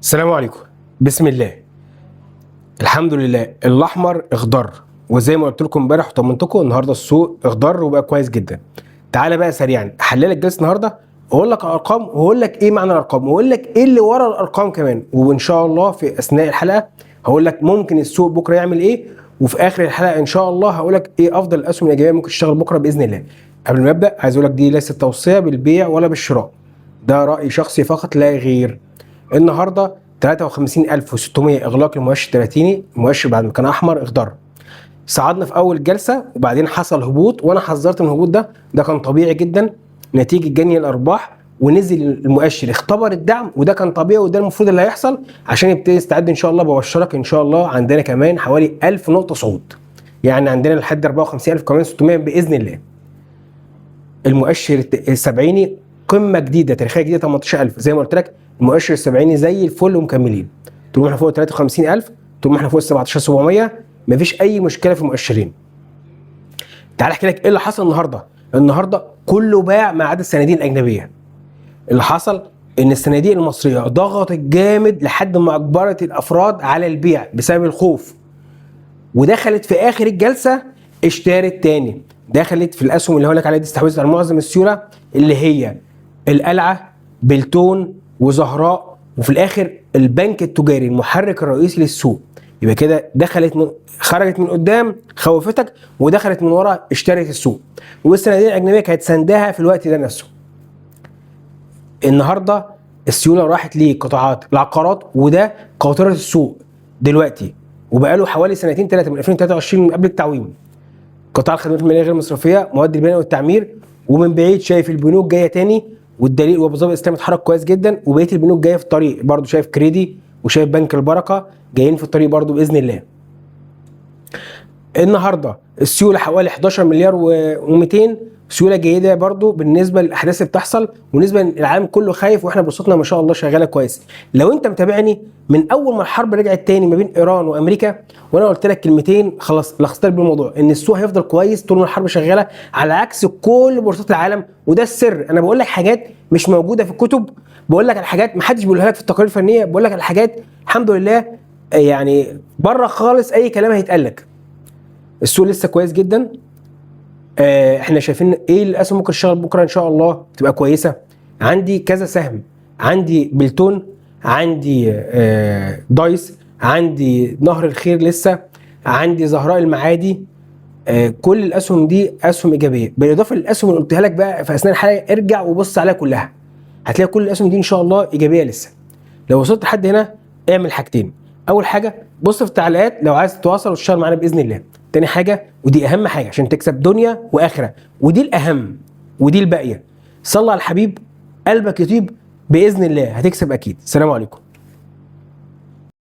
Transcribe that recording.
السلام عليكم. بسم الله، الحمد لله. الاحمر اخضر، وزي ما قلت لكم امبارح وطمنتكم، النهارده السوق اخضر وبقى كويس جدا. تعالى بقى سريعا احلل لك جلسه النهارده، واقول لك ارقام، واقول لك ايه معنى الارقام، واقول لك ايه اللي ورا الارقام كمان. وان شاء الله في اثناء الحلقة هقول لك ممكن السوق بكره يعمل ايه، وفي اخر الحلقة ان شاء الله هقول لك ايه افضل الاسهم الايجابية ممكن تشتغل بكره باذن الله. قبل ما ابدا عايز اقول لك دي ليست توصية بالبيع ولا بالشراء، ده راي شخصي فقط لا غير. النهارده 53600 اغلاق المؤشر 30، المؤشر بعد ما كان احمر اخضر. صعدنا في اول جلسه وبعدين حصل هبوط، وانا حذرت من الهبوط ده، ده كان طبيعي جدا نتيجة جني الارباح، ونزل المؤشر اختبر الدعم، وده كان طبيعي وده المفروض اللي هيحصل عشان يبتدي يستعد ان شاء الله. ببشرك ان شاء الله عندنا كمان حوالي 1000 نقطة صعود، يعني عندنا لحد 54000 كمان 600 باذن الله. المؤشر السبعيني قمة جديدة تاريخية جديدة 18000، زي ما قلت لك المؤشر السبعيني زي الفل ومكملين. طول ما احنا فوق 53000، طول ما احنا فوق 17700، مفيش اي مشكلة في المؤشرين. تعال احكي لك ايه اللي حصل النهارده. النهارده كله باع ما عدا الصناديق الاجنبية. اللي حصل ان الصناديق المصرية ضغطت جامد لحد ما اجبرت الافراد على البيع بسبب الخوف، ودخلت في اخر الجلسة اشترت تاني. دخلت في الاسهم اللي هقول لك عليها دي، استحوذت على معظم السيولة اللي هي القلعة، بلتون، وزهراء، وفي الاخر البنك التجاري المحرك الرئيسي للسوق. يبقى كده دخلت من خرجت من قدام خوفتك، ودخلت من ورا اشترت السوق. والصناديق الاجنبية كانت سندها في الوقت ده نفسه. النهارده السيولة راحت لقطاعات العقارات، وده قاطره السوق دلوقتي وبقاله حوالي سنتين ثلاثة من 2023 من قبل التعويم. قطاع الخدمات المالية غير المصرفية، مواد البناء والتعمير، ومن بعيد شايف البنوك جاية تاني، والدليل وابو ظبي الاسلامي اتحرك كويس جدا، وبقية البنوك جاية في الطريق برضو. شايف كريدي وشايف بنك البركة جايين في الطريق برضو باذن الله. النهارده السيولة حوالي 11 مليار و200، سيولة جيدة برضو بالنسبة للاحداث اللي بتحصل، وبالنسبة للعالم كله خايف، واحنا بورصتنا ما شاء الله شغالة كويس. لو انت متابعني من اول ما الحرب رجعت تاني ما بين ايران وامريكا، وانا قلت لك كلمتين خلاص لخصت لك بالموضوع، ان السوق هيفضل كويس طول ما الحرب شغالة، على عكس كل بورصات العالم. وده السر، انا بقول لك حاجات مش موجودة في الكتب، بقول لك على حاجات ما حدش بيقولها لك في التقارير الفنية، بقول لك على حاجات الحمد لله يعني بره خالص اي كلام هيتقال لك. السوق لسه كويس جدا. احنا شايفين ايه الاسهم ممكن تشتغل بكره ان شاء الله تبقى كويسة. عندي كذا سهم، عندي بلتون، عندي دايس، عندي نهر الخير لسه، عندي زهراء المعادي. كل الاسهم دي اسهم ايجابية، بالاضافة للاسهم اللي قلتها لك بقى في اثناء الحلقة. ارجع وبص عليها كلها، هتلاقي كل الاسهم دي ان شاء الله ايجابية لسه. لو وصلت لحد هنا اعمل حاجتين. اول حاجة بص في التعليقات لو عايز تتواصل وتشتغل معانا باذن الله. تاني حاجة ودي اهم حاجة عشان تكسب دنيا واخره، ودي الاهم ودي الباقية، صلى على الحبيب قلبك يطيب باذن الله هتكسب اكيد. السلام عليكم.